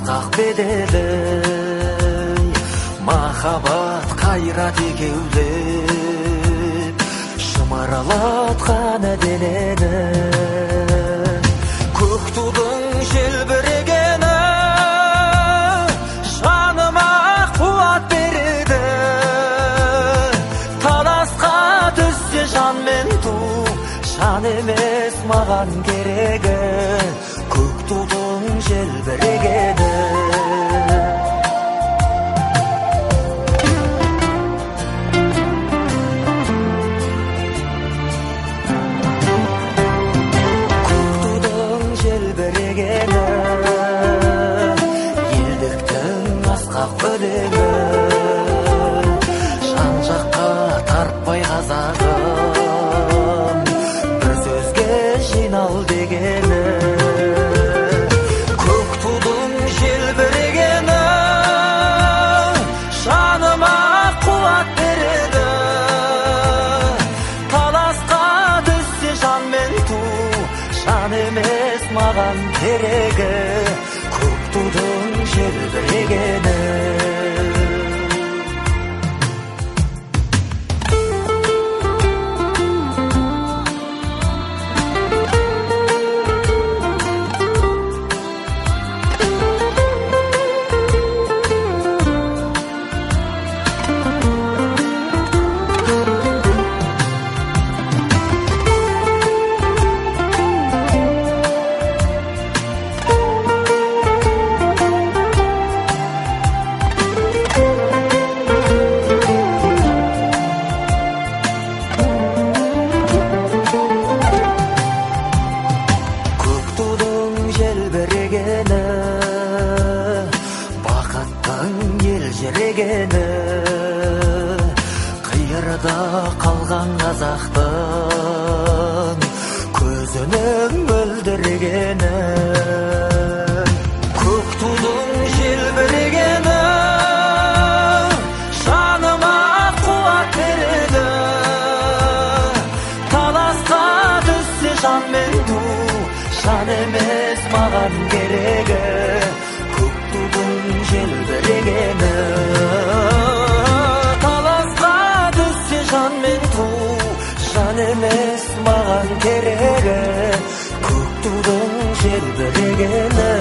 Асқақ беделі, махаббат қайрат екеулеп, шымыралатқан денені. Көк тудың желбірегені жаныма қуат береді. Таласқа түссе жан мен ту, жан емес маған керегі. Көк тудың желбірегені. Көк тудың желбірегені, елдіктің асқақ өлеңі. Жан жаққа тартпай қазағым, бір сөзге жинал дегені. Көк тудың желбірегені жаныма қуат береді. Таласқа түссе жан мен ту, жан емес маған керегі. Көк тудың желбірегені. Көк тудың желбірегені, бақыттың елжірегені. Қиырда қалған қазақтың көзінің мөлдірегені. Көк тудың желбірегені жаныма қуат береді. Таласқа түссе жан мен ту, жан емес маған керегі. Көк тудың желбірегені. Таласқа түссе жан мен ту, жан емес маған керегі. Көк тудың желбірегені.